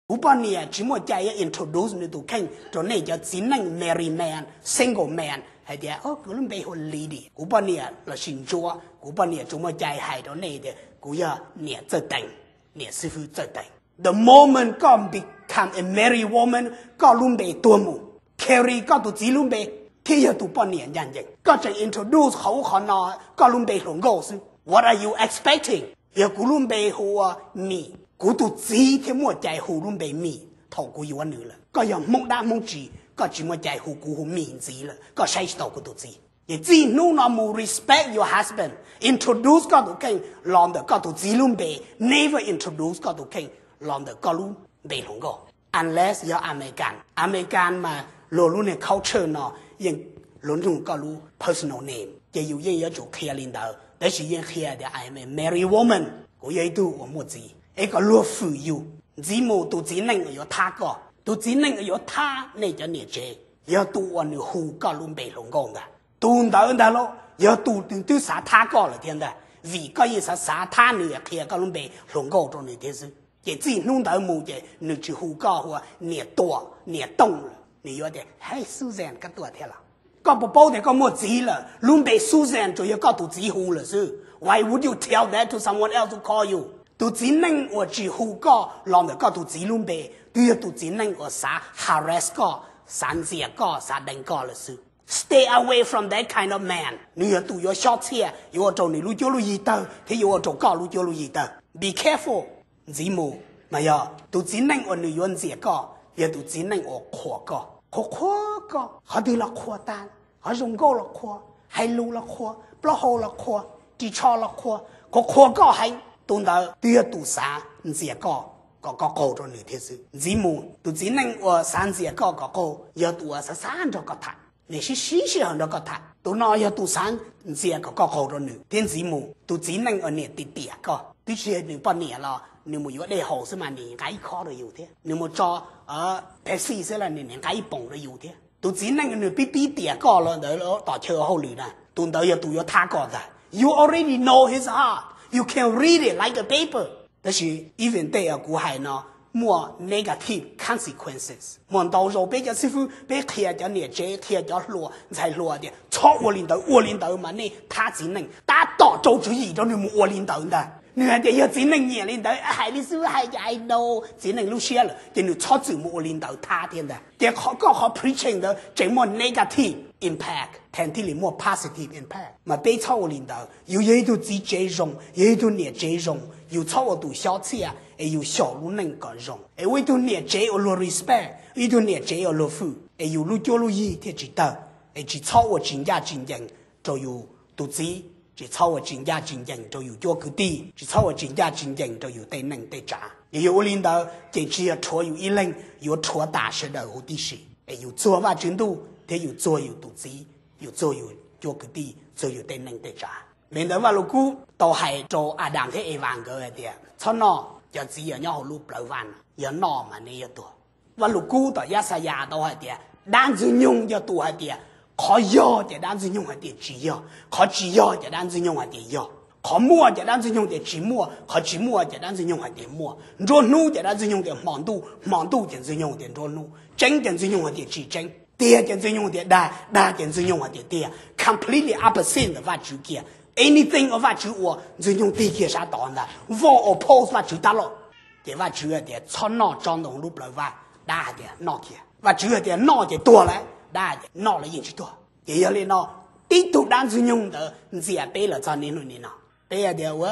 Kuv poj niam tsis muaj cai yuav introduce nws tus kheej rau nej cov txiv neej married man, single man hais tias, o, kuv lub npe hu ua Lily. Kuv poj niam lossis Ntsuab, kuv poj niam tsuas muaj cai hais rau nej tias kuv yog niam Txawj Teem, niam xib fwb Txawj Teem. The moment koj become a married woman, koj lub npe tuag mus. Carry koj tus txiv lub npe thiab yog tus poj niam ncaj ncees. Koj tseem introduce qhov ub qhov no, koj lub npe hluas nkauj xwb. What are you expecting? Yog kuv lub npe hu ua Mim, kuv tus txiv thiaj muaj cai hu lub npe Mim thaum kuv yuav nws lawm. Koj yog Hmoob dab Hmoob tsis, koj tsis muaj cai hu kuv hu Mim ntxiv lawm, koj saib tsis taus kuv tus txiv. Ces txij hnub no mus respect your husband, introduce koj tus kheej los ntawm koj tus txiv lub npe, never introduce koj tus kheej los ntawm koj lub npe hluas nkauj. Unless yog American, American mas luag lub niag culture no yeej, luag nug koj lub personal name ces yus yeej yuav tsum qhia li ntawd, tab sis yeej qhia tias I am a married woman, kuv yog ib tug uas muaj txiv, es kom luag fwm yus. Ntxiv mus tus txiv neej uas yuav thab koj, tus txiv neej uas yuav thab nej cov niam tsev, yog tus uas nws hu koj lub npe hluas nkauj ntag. Tus ntawd ntag lauj yog tus nws twb xav thab koj lawm thiab ntag, vim koj yeej xav xav thab nws qhia koj lub npe hluas nkauj rau nws thiab xwb. Ces txij hnub ntawd mus ces nws tsis hu koj hu ua niam Tuam, niam Tooj lawm, nws yuav tias, Hey Susan, koj tuaj thiab los? Koj puas paub tias koj muaj txiv lawm, lub npe Susan tsuas yog koj tus txiv hu lawm xwb. Why would you tell that to someone else who call you? Tus txiv neej uas tsis hu koj los ntawm koj tus txiv lub npe, twb yog tus txiv neej uas xav harass koj, xav ntxias koj, xav deev koj lawm xwb. Stay away from that kind of man. Nws yog tus yuav xyob txhiaj, yuav ua rau nws lub cuab lub yig tawg thiab yuav ua rau koj lub cuab lub yig tawg. Be careful. Ntxiv mus mas yog tus txiv neej uas nws yuav ntxias koj, yog tus txiv neej uas qhuas koj, qhuas qhuas koj, qhov twg los qhuas tag, qhov zoo nkauj los qhuas, hais lus los qhuas, plaub hau los qhuas, ris tsho los qhuas, qhuas qhuas koj heev. Tus ntawd twb yog tus xav ntxias koj kom koj qaug rau nws thiab xwb. Ntxiv mus, tus txiv neej uas xav ntxias koj kom qaug yog tus uas xav xav nrog koj tham, nws sib sib sij hawm nrog koj tham. Tus no yog tus xav ntxias kom koj qaug rau nws thiab. Ntxiv mus, tus txiv neej uas niam tiam tiam koj, twb tsis yog nws poj niam los nws mus yuav dej haus xwb mas nws nqa ib khob rau yus thiab, nws mus tso Pepsi xwb los nws niam nqa ib poom rau yus thiab. Tus txiv neej nws pib pib tiam koj los ntawd tom chaw hauj lwm na, tus ntawd yog tus yuav thab koj ntag. You already know his heart, you can read it like a paper. Tab sis even tej uas kuv hais no muaj negative consequences. Muaj ntau zaus peb cov xib fwb peb qhia cov niam tsev, qhia cov hluas ntxhais hluas tias txhob ua li ntawd, ua li ntawd mas nej thab txiv neej. Tab tom rau tswv yim rau nws mus ua li ntawd ntag. Nws hais tias yog txiv neej nyiam li ntawd, hais li xwb hais ces I know txiv neej lub siab lawm, ces nws txhob txwm mus ua li ntawd thab thiab ntag. Ces koj qhov preaching ntawd tseem muaj negative impact thaum thiaj li muaj positive impact. Mas peb txhob ua li ntawd. Yus yog ib tug txiv tsev zoo, yog ib tug niam tsev zoo, yus txhob ua tus xyob txhiaj, es yus xyaum lub neej kom zoo, es ua ib tug niam tsev uas luag respect, ib tug niam tsev uas luag fwm, es yus lub cuab lub yig thiaj tsis tawg. Es tsis txhob ua tsis ncaj tsis ncees rau yus tus txiv, tsis txhob ua tsis ncaj tsis ncees rau yus cuab kwv tij, tsis txhob ua tsis ncaj tsis ncees rau yus tej neej tej tsav. Yog yus ua li ntawd ces tsis yog rhuav yus ib leeg, yuav rhuav tas sawv daws huv tib si. Es yus txuag Vajtswv ntuj thiab yus txuag yus tus txiv, yus txuag yus cuab kwv tij, txuag yus tej neej tej tsav. Me ntawd Vaj Lug Kub tau hais rau Adas thiab Evas nkawd hais tias txhob noj cov txiv uas nyob hauv lub plawv vaj no, yog noj mas nej yuav tuag. Vaj Lug Kub tom Yaxayas tau hais tias dab Ntxwg Nyoog yog tus hais tias qhov yog ces dab Ntxwg Nyoog hais tias tsis yog, qhov tsis yog ces dab Ntxwg Nyoog hais tias yog, qhov muaj ces dab Ntxwg Nyoog tias tsis muaj, qhov tsis muaj ces dab Ntxwg Nyoog hais tias muaj, nruab hnub ces dab Ntxwg Nyoog tias hmo ntuj, hmo ntuj ces Ntxwg Nyoog tias nruab hnub, tseeb ces Ntxwg Nyoog hais tias tsis tseeb, tiag ces Ntxwg Nyoog tias dag, dag ces Ntxwg Nyoog hais tias tiag. Completely opposite ntawm Vajtswv kiag. Anything uas Vajtswv ua, Ntxwg Nyoog tig kiag sab tod ntag, vau oppose Vajtswv tab loj. Ces Vajtswv hais tias txhob noj tsob ntoo lub plawv vaj, dab hais tias noj kiag. Vajtswv hais tias noj ces tuag lawm, dab hais tias noj los yeej tsis tuag. Ces yog li no, tib tug dab Ntxwg Nyoog ntawd ntxias peb los txog niaj hnub nim no. Peb hais tias ua,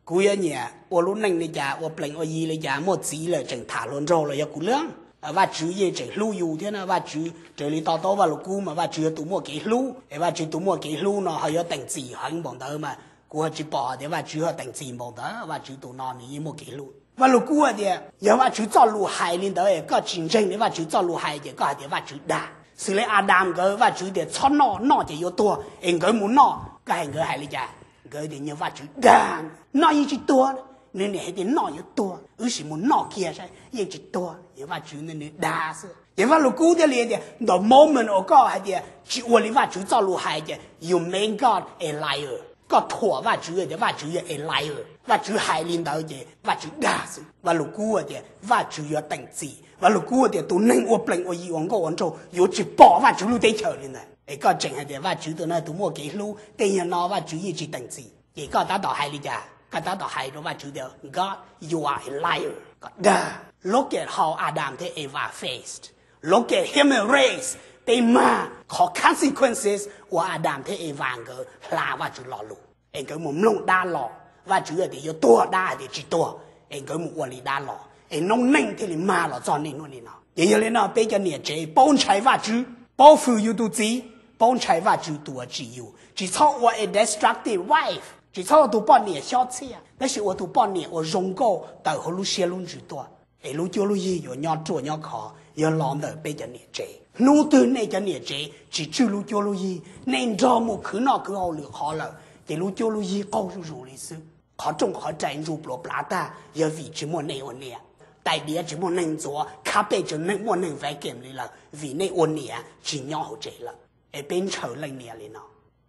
kuv yuav nyiam ua lub neej li cas, ua plees ua yi li cas, muaj txiv lawm tseem tham hluas nraug los yog kuv leej. Vajtswv yeej tseem hlub yus thiab na, Vajtswv raws li to taub Vaj Lug Kub mas Vajtswv yog tus muaj kev hlub, es Vajtswv tus muaj kev hlub no ho yuav teem txim heev npaum ntawd mas kuv ho tsis pom tias Vajtswv ho teem txim npaum ntawd, Vajtswv tus no nws yeej muaj kev hlub. Vaj Lug Kub hais tias yog Vajtswv txoj lus hais li ntawd es koj tsis ntseeg li Vajtswv txoj lus hais ces koj hais tias Vajtswv dag. Xws li Adas nkawd Vajtswv tias txhob noj, noj ces yuav tuag es nkawd mus noj, koj hais nkawd hais li cas? Nkawd tias nyuag Vajtswv dag, noj yeej tsis tuag, nws niam hais tias noj yuav tuag, wb sim mus noj kiag saib yeej tsis tuag, yog Vajtswv nws dag xwb. Ces Vaj Lug Kub thiaj li tias the moment uas koj hais tias tsis ua li Vajtswv txoj lus hais ces you make God a liar. Koj thuam Vajtswv tias Vajtswv yog a liar, Vajtswv hais li ntawd ces Vajtswv dag xwb. Vaj Lug Kub tias Vajtswv yuav teem txim. Vaj Lug Kub tias tus neeg ua plees ua yi ua nkauj ua nraug yuav tsis pom Vajtswv lub teb chaws li ntawd. Es koj tseem hais tias Vajtswv tus no tus muaj kev hlub, tej yam no Vajtswv yeej tsis teem txim. Ces koj tab tom hais li cas? Koj tab tom hais rau Vajtswv tias, God, you are a liar, koj dag. Look at how Adam thiab Eva faced. Look at human race, peb mag qhov consequences uas Adam thiab Eva nkawd hla Vajtswv lo lus, es nkawd mus mloog dab los. Vajtswv tias yuav tuag, dab hais tias tsis tuag, es nkawd mus ua li dab los, es noob neej thiaj li mag los txog niaj hnub nim no. Ces yog li no peb cov niam tsev paub ntshai Vajtswv, paub fwm yus tus txiv, paub ntshai Vajtswv tus uas tsim yus. Tsis txhob ua a destructive wife, tsis txhob ua tus poj niam xyob txhiaj, tab sis ua tus poj niam uas zoo nkauj tawm hauv lub siab lub ntsws tuaj. Es lub cuab lub yig yuav nyob ruaj nyob khov yog los ntawm peb cov niam tsev. Hnub twg nej cov niam tsev tsis tswj lub cuab lub yig, nej nrog mus khwv noj khwv haus lwm qhov lawm, ces lub cuab lub yig qaug zuj zus li xwb. Qhov rooj qhov rais ntsuj pluav plav tag yog vim tsis muaj neeg ua niam. Tais diav tsis muaj neeg ntxuav, khab pej tseem muaj neeg vacuum li lawm vim nej ua niam tsis nyob hauv tsev lawm. Es peb ntshaw leej niam li no.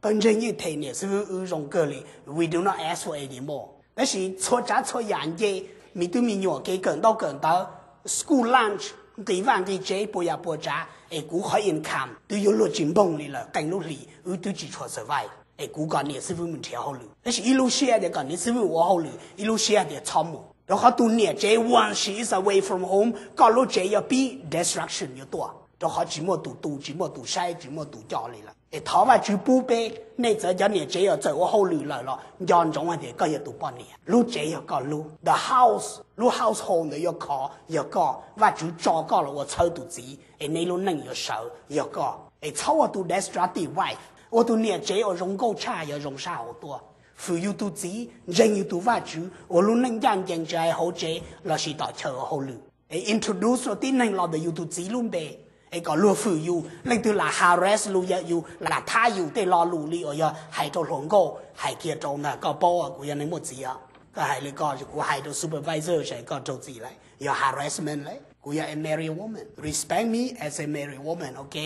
Pawg ntseeg yeej them niam xib fwb wb zoo kawg li, we do not ask for any more. Tab sis txhua tsav txhua yam nce, me tub me nyuam kev kawm ntaub kawm ntawv, school lunch, nqis vaj nqis tsev puas yam puas tsav, es kuv qhov income twb yuav luag tsis npoog li lawm, qee lub hlis wb twb tsis tshua survive, es kuv kom niam xib fwb mus nrhiav hauj lwm. Tab sis ib lub siab tias kom niam xib fwb ua hauj lwm, ib lub siab tias txhob mus. Rau qhov tus niam tsev, once she is away from home, koj lub tsev yuav pib destruction yuav tuaj, rau qhov tsis muaj tus tu, tsis muaj tus saib, tsis muaj tus coj li lawm. Es thov Vajtswv pub peb, nej txawm cov niam tsev uas txawm ua hauj lwm lawm los nco ntsoov hais tias koj yog tus poj niam, lub tsev yog koj lub. The house, lub household ntawd yuav khov yog koj. Vajtswv tso koj los ua txhawb tus txiv, es nej lub neej yuav sawv yog koj. Es txhob ua tus destructive wife, ua tus niam tsev uas zoo nkauj tshaj yog zoo sab hauv tuaj. Fwm yus tus txiv, ntseeg yus tus Vajtswv, ua lub neej ncaj ncees tsis hais hauv tsev lossis tom chaw ua hauj lwm. Es introduce rau tib neeg los ntawm yus tus txiv lub npe, es kom luag fwm yus. Leej twg lam harass yus, lam thab yus tej lo lus li uas yog hais rau hluas nkauj, hais kiag rau ntag, koj paub kuv yog neeg muaj txiv os. Koj hais li ko, kuv hais rau supervisor, koj raug txim lawm, yog harassment lawm. Kuv yog a married woman, respect me as a married woman, ok?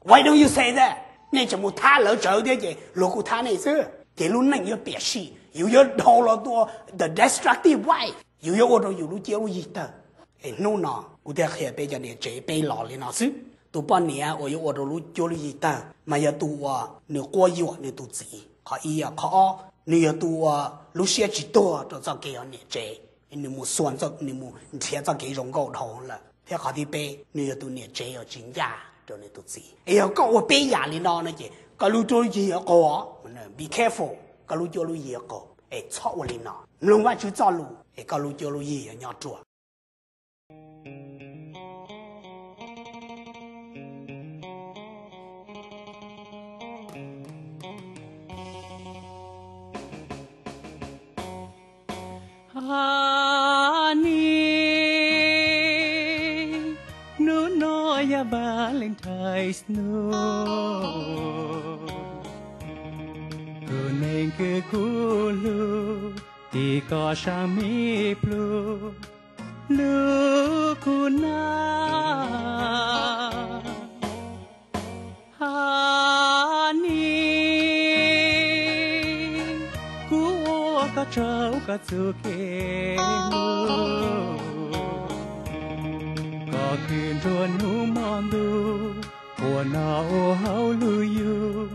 Why don't you say that? Nej tseem mus thab lawv tsawv thiab ces luag kuj thab nej xwb. Ces lub neej yuav piam sij, yus yuav dhau los tua the destructive wife, yus yuav ua rau yus lub cuab lub yig tawg. Es hnub no kuv thiaj qhia peb cov niam tsev peb los li no xwb. Tus poj niam uas yuav ua rau lub cuab lub yig tawg mas yog tus uas nws quab yuam nws tus txiv, qhov ib. Qhov ob, nws yog tus uas lub siab tsis tuag rau txoj kev ua niam tsev, nws mus xua, nws mus nrhiav txoj kev zoo nkauj dhau lawm. Thiab qhov thib peb, nws yog tus niam tsev uas tsis ncaj rau nws tus txiv. Es yog koj ua peb yam li no no ces koj lub cuab lub yig yuav qaug. Be careful, koj lub cuab lub yig yuav qaug. Es txhob ua li no, mloog Vajtswv txoj lus es koj lub cuab lub yig yuav nyob ruaj. Honey, hnub no yog Valentine's hnub, tus neeg kws kuv hlub, tim koj sab me plhu, hlub kuv na. Honey, kuv ua koj tsaug koj txuj kev hlub, koj khwv nruab hnub hmo ntuj, ua noj ua haus hlub yug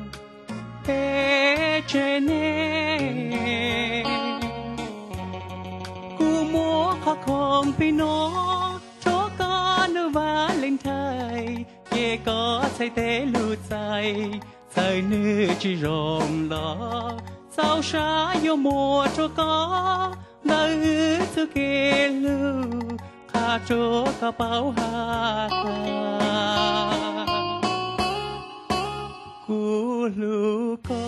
peb tsev neeg. Kuv muab qhov khoom plig no rau koj hnub Valentine, ces koj txhais tes lug txais, txawm nws tsis zoo los txaus sab yuav muab rau koj ntawm wb txuj kev hlub, qha rau koj paub has tas kuv hlub koj.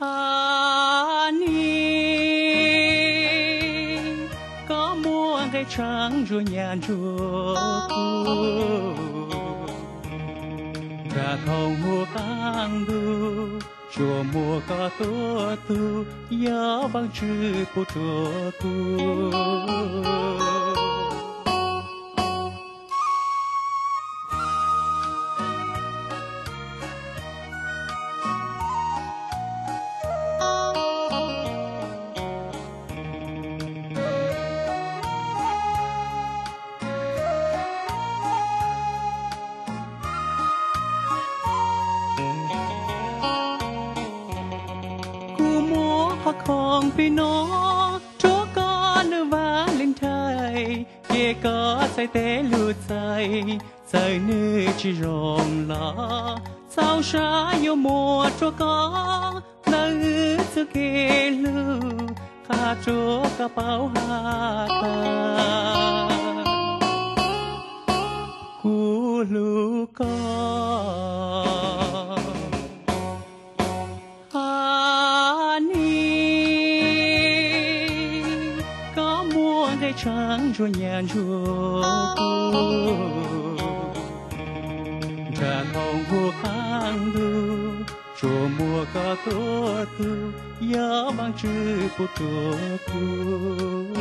Honey, koj muaj nqe tshaaj ntsuag nyam ntsuag kuv, nrag khoom huv qaab ntug, tsuas muaj koj tuab tug, yog Vaajtswv pub rua kuv. Pem no rua koj nwg Valentais, ces koj txhais tes lug txais, txawm nwg tsi zoo los txaus sab yuav muab rua koj, ntawm wb txuj kev hlub qha rua koj paub has tas kuv hlub koj. Hab nis koj muaj nqe tshaaj ntsuag nyam ntsuag kuv, nraag nkoos huv qaab ntuj, tsuas muaj koj tuab tug, yog Vaajtswv pub rua kuv.